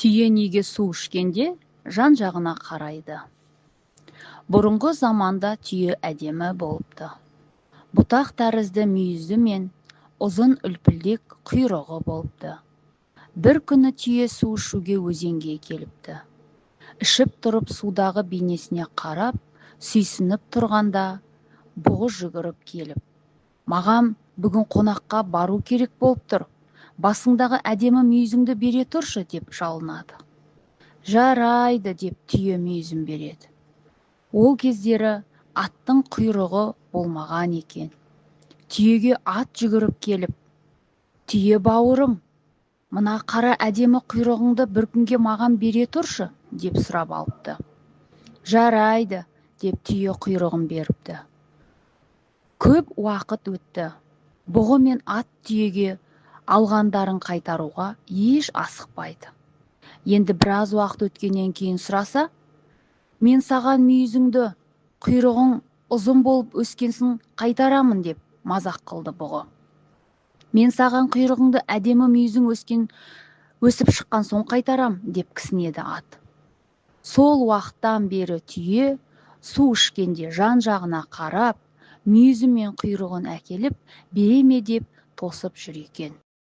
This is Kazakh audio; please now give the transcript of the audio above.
Түйе неге су ішкенде жан-жағына қарайды? Бұрынғы заманда түйе әдемі болыпты. Бұтақ тәрізді мүйізі мен ұзын үлпілдек құйрығы болыпты. Бір күні түйе су ішуге өзенге келіпті. Ішіп тұрып судағы бейнесіне қарап, сүйсініп тұрғанда, бұғы жүгіріп келіп: «Маған бүгін қонаққа бару керек болып тұр, басыңдағы әдемі мүйізіңді бере тұршы», – деп жалынады. «Жарайды», – деп түйе мүйізін береді. Ол кездері аттың құйрығы болмаған екен. Түйеге ат жүгіріп келіп: «Түйе бауырым, мына қара әдемі құйрығыңды бір күнге маған бере тұршы», – деп сұрап алыпты. «Жарайды», – деп түйе құйрығын беріпті. Көп уақыт өтті. Бұғы мен ат түйеге алғандарын қайтаруға еш асықпайды. Енді біраз уақыт өткеннен кейін сұраса: «Мен саған мүйізіңді құйрығың ұзын болып өскенсін қайтарамын», – деп мазақ қылды бұғы. «Мен саған құйрығыңды әдемі мүйізің өсіп шыққан соң қайтарам», – деп кісінеді ат. Сол уақыттан бері түйе су ішкенде жан-жағына қарап, мүйізі мен құйрығын әкеліп бере ме деп тосып жүр екен.